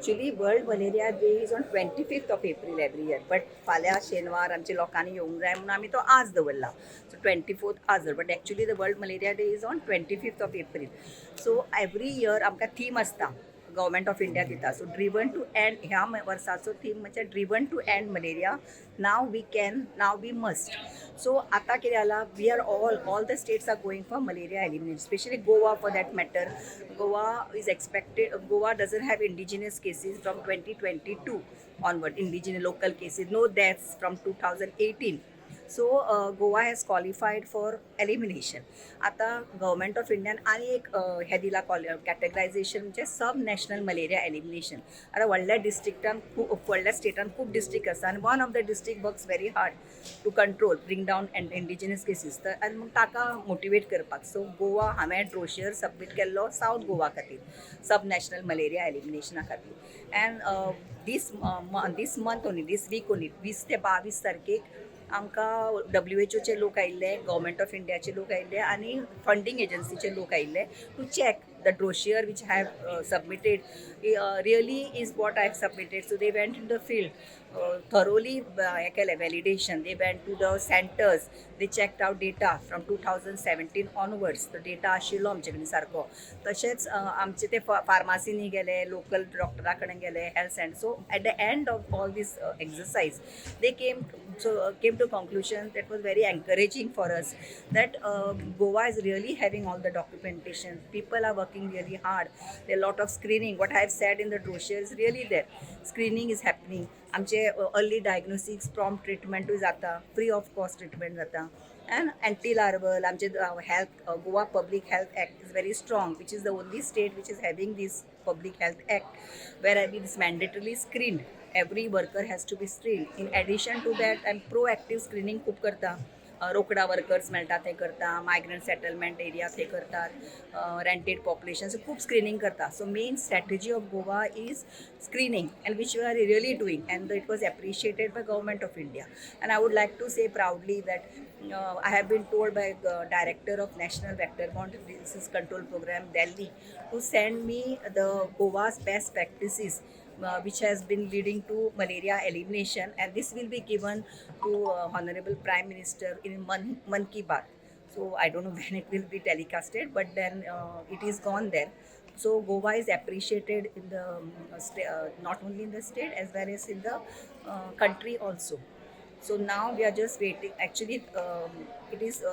Actually, World Malaria Day is on 25th of April every year, but फाल्यां शेनवार, आमच्या लोकांनी येवंक जाय म्हणून आमी तो आज दवरला. सो 24th आज दवर, but actually the World Malaria Day is on 25th of April. So every year आमकां थीम आसता, गव्हर्मेंट ऑफ इंडिया दिता. सो ड्रिवन टू एंड, ह्या वर्साचो थीम म्हणजे "Driven to end malaria, now we can, now we must." So आतां कितें जाला, we are all the states are going for malaria elimination, specially Goa for that matter. Goa is expected, Goa doesn't have indigenous cases from 2022 onward, indigenous local cases, no deaths from 2018. So Goa has qualified for elimination. आता government of इंडियान आनी एक हें दिला क्वॉलि categorisation, म्हणजे सब national malaria elimination. आतां व्हडल्या डिस्ट्रिक्टान खूब, व्हडल्या स्टेटान खूब डिस्ट्रिक्ट आसा आनी one of the district works very hard to control, bring down and indigenous cases. तर आनी मग ताका मोटिवेट करपाक, सो गोवा हांवें ब्रोशियर सबमीट केल्लो सावथ गोवा खातीर, सब नॅशनल मलेरिया एलिमिनेशना खातीर. And this month only, this week only, 20 ते 22 तारखेक आमकां डब्ल्यू एच ओचे लोक आयिल्ले, गव्हर्मेंट ऑफ इंडियाचे लोक आयिल्ले आनी फंडींग एजन्सीचे लोक आयिल्ले to check the brochure which I have submitted really is what I have submitted. So they went in the field, thoroughly हें केलें validation. They went to the centers, they checked out data from 2017 onwards. तो data आशिल्लो आमचे कडेन सारको. तशेंच आमचे ते फार्मासीनी गेले, लोकल डॉक्टरा कडेन गेले, health center. So at the end of all this exercise, they came to conclusion that was very encouraging for us, that Goa is really having all the documentation. People are working really hard. There are a lot of screening. What I have said in the brochure is really there. Screening is happening. आमचे early diagnosis, prompt ट्रिटमेंटूय जाता, free of cost treatment जाता and anti larval. आमचे health, Goa Public Health Act is very strong, which is the only state which is having this Public Health Act, where it is mandatorily screened. Every worker has to be screened. In addition to that, I'm proactive screening खूब करता. रोकडा workers मेळटा ते करता, migrant settlement area ते करतात, rented population, so खूब screening करता. So main strategy of Goa is screening, and which we are really doing, and it was appreciated by Government of India. And I would like to say proudly that I have been told by Director of National Vector Borne Diseases Control Program, Delhi, to send me the Goa's best practices which has been leading to malaria elimination, and this will be given to Honorable Prime Minister in Man Ki Baat. So I don't know when it will be telecasted, but then it is gone there. So Goa is appreciated in the not only in the state, as well as in the country also. So now we are just waiting. Actually, it is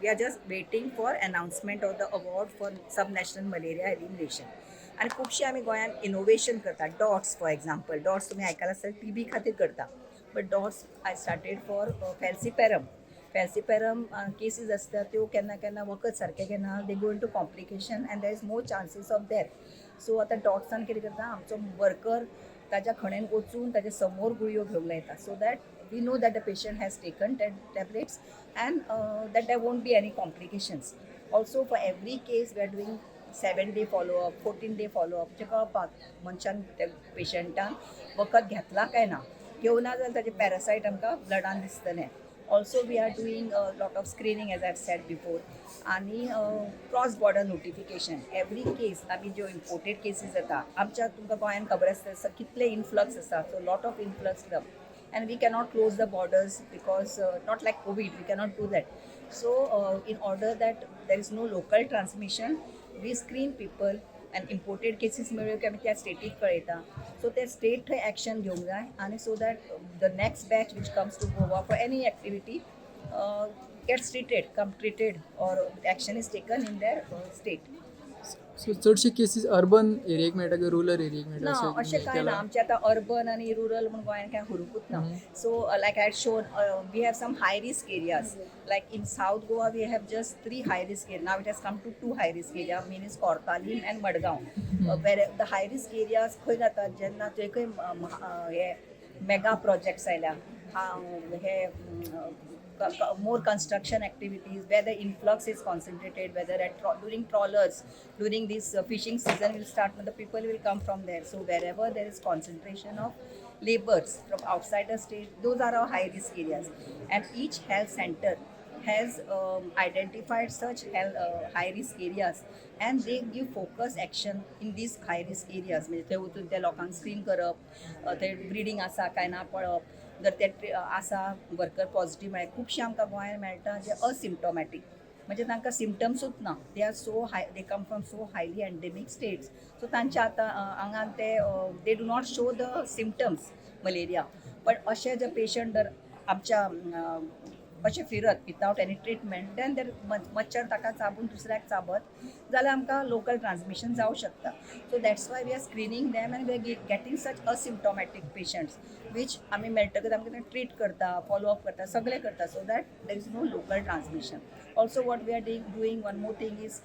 we are just waiting for announcement of the award for subnational malaria elimination. आनी खुबशे आमी गोंयांत innovation करता. Dots for example, dots तुमी आयकलां आसतलें, TB खातीर करता, but DOTS I started for falciparum. Falciparum cases आसता त्यो केन्ना केन्ना वखद सारकें घेना, they go into complication and there is more chances of death. So आतां डॉट्सान कितें करता, आमचो वर्कर ताज्या खणेन वचून ताच्या समोर गुळयो घेवंक लायता, so that we know that the patient has taken tablets and that there won't be any complications. Also, for every case we are doing 7 day follow up, 14 day follow up, म्हणजे कळपाक मनशान, त्या पेशंटान वखद घेतलां काय ना. घेवना जाल्यार ताजे पॅरासायट आमकां ब्लडान दिसतलें. Also, we are doing lot of screening, as I said before, आनी cross border notification every case. आमी ज्यो इम्पोर्टेड केसीस जाता आमच्या, तुमकां गोंयान खबर आसता कितले इन्फ्लक्स आसा. So lot of influx come and we cannot close the borders because not like COVID, we cannot do that. So in order that there is no local transmission, we screen people and imported cases मेळ्ळ्यो की आमी त्या static कळयता. So ते state थंय action घेवंक जाय आनी so that the next batch which comes to Goa for any activity gets treated, come treated or action is taken in their state. So चडशे केसीस अर्बन एरियेक मेळटा की रुरल एरियेक मेळटा? ना, अशें कांय ना. आमचे आतां अर्बन आनी रुरल म्हूण गोंयान कांय उरुंकूच ना. So like I shown, we have some high risk areas. Like in South Goa, we have just three high risk area. Now it has come to two high risk area, means Cortalim and Madgaon, where the high risk areas खंय जातात, जेन्ना थंय खंय हे mega projects आयल्या, हे more construction activities where the influx is concentrated, whether at during trawlers, during this fishing season will start, the people will come from there. So wherever there is concentration of laborers from outside the state, those are our high risk areas. And each health center has identified such high risk areas and they give focus action in these high risk areas. म्हणजे थंय वचून त्या लोकांक screen करप, थंय breeding आसा काय ना पळोवप. जर ते आसा वर्कर पॉझिटीव मेळ्ळे, खुबशे आमकां गोंयांत मेळटा जे असिम्टोमॅटीक, म्हणजे तांकां सिमटम्सूच ना. They are so high, they come from so highly endemic states, so तांच्या आतां आंगान ते they do not show the symptoms malaria. पण अशे जे पेशंट जर आमच्या अशे फिरत without any treatment, then there मच्छर ताका चाबून दुसऱ्याक चाबत जाल्यार आमकां लोकल ट्रान्समिशन जावं शकता. So that's why we are screening them and we are getting such asymptomatic patients which आमी मेळटकच आमकां ट्रीट करता, फॉलो अप करता, सगळें करता, so that there is no local transmission. Also what we are doing, one more thing is,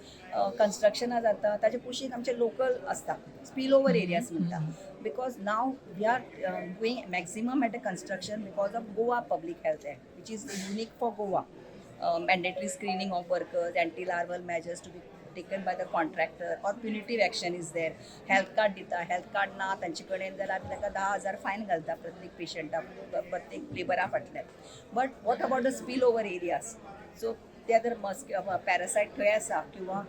कन्स्ट्रक्शनां जाता ताचे कुशीक आमचे लोकल आसता, स्पील ओवर एरियाज म्हणटा, because now we are doing maximum at a construction because of Goa Public Health Act, which is unique for Goa. Mandatory screening of workers, anti larval measures to be taken by the contractor or punitive action is there. Health card दिता, health card ना तांचे कडेन जाल्यार आमी तांकां 10,000 fine घालता प्रत्येक पेशंटा, प्रत्येक लेबरा फाटल्यान. But what about the spill over areas? So ते जर मस्क पॅरासायट थंय आसा किंवा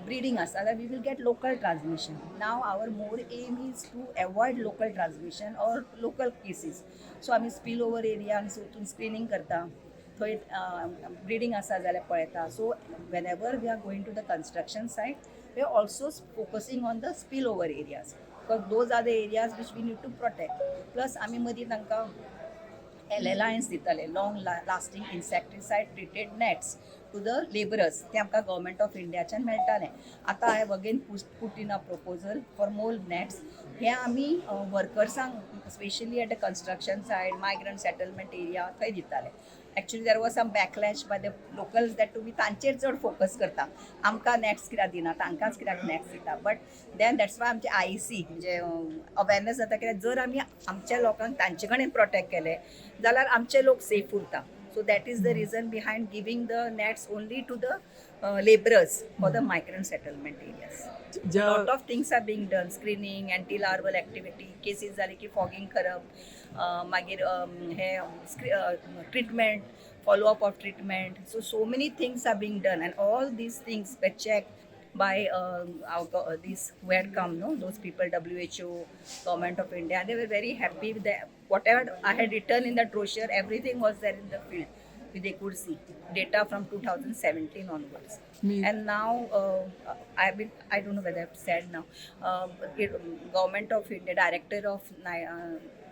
ब्रिडींग आसा जाल्यार we will get local transmission. Now our more aim is to avoid local transmission or local cases. So आमी स्पील ओवर एरियान वचून स्क्रिनींग करता, थंय ब्रिडींग आसा जाल्यार पळयता. So whenever we are going to the construction site, we are also focusing on the spill over areas because those are the areas which we need to protect. Plus आमी मदीं तांकां L L ions दिताले, long lasting insecticide treated nets to the labourers. ते आमकां government of इंडियाच्यान मेळटालें. आतां I have again put in a proposal for more nets. हे आमी वर्कर्सांक, specially at a construction site, migrant settlement area, थंय दिताले. Actually there was some backlash by the locals that तुमी तांचेर चड फोकस करता, आमकां नॅट्स कित्याक दिना, तांकांच कित्याक नॅट्स दिता. बट then that's why आमचे आयईसी म्हणजे अवेरनेस जाता, कित्याक जर आमी आमच्या लोकांक तांचे कडेन प्रोटेक्ट केले जाल्यार आमचे लोक सेफ उरता. So that is the reason behind giving the nets only to the labourers for the migrant settlement areas. ज्या Lot of things are being done: screening, anti larval activity, cases जाले की fogging करप, मागीर हे treatment, follow up of treatment. So many things are being done and all these things were checked by this who had come, no, those people, WHO, Government of India. They were very happy with the whatever I had written in the brochure. Everything was there in the field. They could see data from 2017 onwards. Me And now I've been, I don't know whether I've said now, Government of India, Director of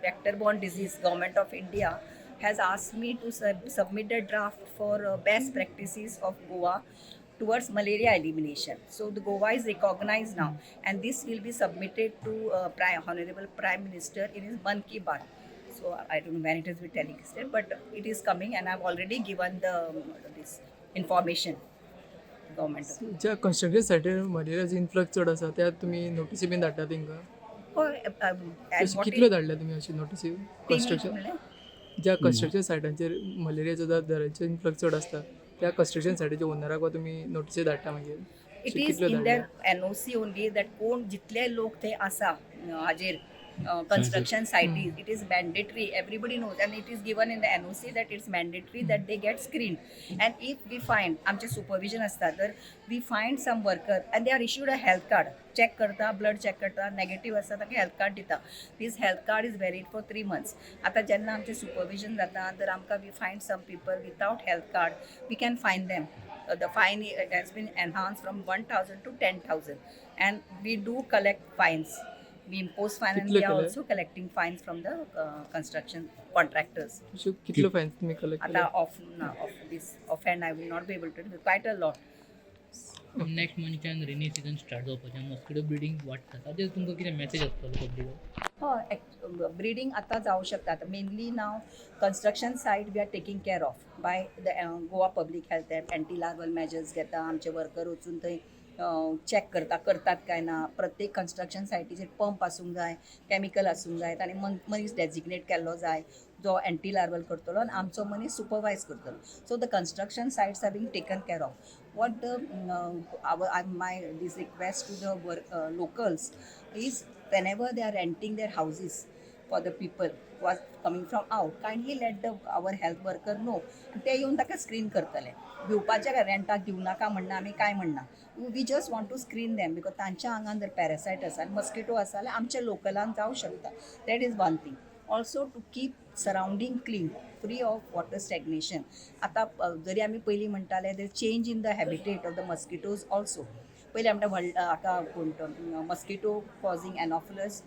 Vector Borne Disease, Government of India has asked me to submit a draft for best practices of Goa towards malaria elimination. So the Goa is recognized now, and this will be submitted to Honorable Prime Minister in his Mann Ki Baat. So I don't know when it is be telecasted, but it is coming, and I've already given the this information. Government of ज्या construction सायटीर मलेरियाचो influx चड आसा, त्या तुमी नोटीसी बीन धाडटा तेंकां? हय, and अशी what कितल्यो धाडल्या तुमी अशी नोटीसी कन्स्ट्रक्शन म्हणलें? ज्या कन्स्ट्रक्शन सायटांचेर मलेरियाचो दरांचो इन्फ्लक्स चड आसता, त्या कन्स्ट्रक्शन सायटीच्या ओनराक वा तुमी नोटीसी धाडटा मागीर? It is in their NOC only that कोण जितले लोक थंय आसा हाजेर construction सायटीर, it is mandatory, everybody knows, and it is given in the NOC that it's mandatory that they get screen. And if we find, आमचें supervision आसता, तर we find some worker and they are issued a health card, check करता, blood check करता, negative आसता ताका health card दिता. This health card is valid for 3 months. आतां जेन्ना आमचें सुपरविजन जाता, तर आमकां we find some people without health card, we can fine them. The fine has been enhanced from 1000 to 10,000, and we do collect fines. We impose fine and कितले we are केले? Also collecting fines from the construction contractors. अश्यो कितल्यो finance तुमी collect आता केले? Off ना, off this offhand I will not be able to do, quite a lot. Next मंथच्यान rainy season start जावपाचें, mosquito breeding वाडटा, ताचेर तुमकां कितें मॅसेज आसतलो पब्लिकाक? हय, ब्रिडींग आतां जावं शकता. आतां mainly now construction site we are taking care of by the Goa Public Health Act. Anti larval measures घेता, आमचे वर्कर वचून थंय चॅक करता, करतात काय ना. प्रत्येक कन्स्ट्रक्शन सायटीचेर पंप आसूंक जाय, कॅमिकल आसूंक जाय आनी मनीस डेजिग्नेट केल्लो जाय जो एंटी लार्वल करतलो आनी आमचो मनीस सुपरवायज करतलो. So the construction sites are being taken care of. What the our my this request to the work locals is, whenever they are renting their houses for the people who are coming from out, kindly let the our health worker know. ते येवन ताका screen करतले. भिवपाचें काय, रेंटाक दिवं नाका म्हणना आमी, काय म्हणना. We just want to screen them because तांच्या आंगान जर पॅरासायट आसा आनी मस्किटो आसा जाल्यार आमच्या लोकलान जावं शकता. That is one thing. Also to keep surrounding clean, free of water stagnation. आतां जरी आमी पयलीं म्हणटाले, there change in the habitat of the mosquitoes also. पयलीं म्हणटा व्हड आतां कोण तो mosquito causing Anopheles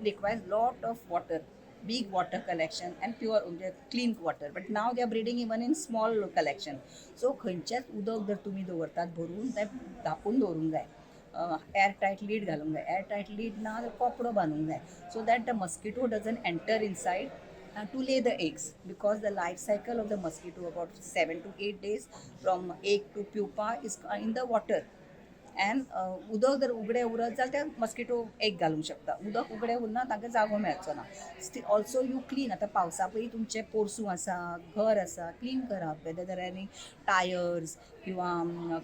requires lot of water, big water collection and pure म्हणजे clean water, but now they are breeding even in small collection. So खंयचेंच उदक जर तुमी दवरतात भरून, तें धांपून दवरूंक जाय, एअर टायट लीड घालूंक जाय. एअर टायट लीड ना जाल्यार कपडो बांदूंक जाय, so that the mosquito doesn't enter inside to lay the eggs, because the life cycle of the mosquito, about 7 to 8 days from egg to pupa, is in the water. And उदक जर उगडें उरत जाल्यार ते mosquito egg घालूंक शकता. उदक उगडें उरना, तांकां जागो मेळचो ना. ऑल्सो you clean, आतां पावसा पयलीं तुमचें पोरसूं आसा, घर आसा, क्लीन करप, वेदर there any tyres किंवा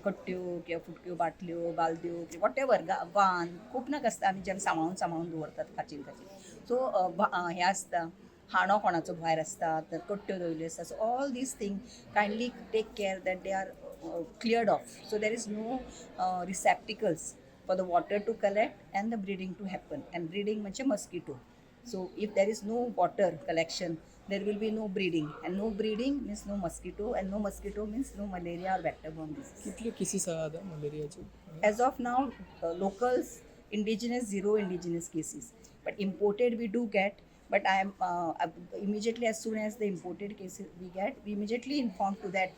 कट्ट्यो किंवा फुटक्यो बाटल्यो, बालद्यो, what ever, वान खूब नाका आसता, आमी जेन्ना सांबाळून सांबाळून दवरतात खाचीन खाचीन. सो हें आसता, हांडो कोणाचो भायर आसता तर कट्ट्यो दवरिल्ल्यो आसता. So all these thing kindly take care that they are cleared off, so there is no receptacles for the water to collect and the breeding to happen. And breeding म्हणजे mosquito. So if there is no water collection, there will be no breeding, and no breeding means no mosquito, and no mosquito means no malaria or vector borne disease. कितल्यो cases आहा आतां मलेरियाच्यो? As of now, locals, indigenous, zero indigenous cases, but imported we do get. But I am immediately, as soon as the imported cases we get, we immediately inform to that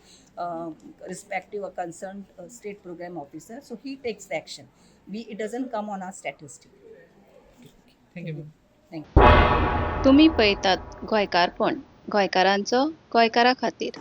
respective or concerned state program officer, so he takes the action. We It doesn't come on our statistic. Thank you ma'am. Thank you. तुमी पळयतात गोंयकारपण, गोंयकारांचो गोंयकारा खातीर.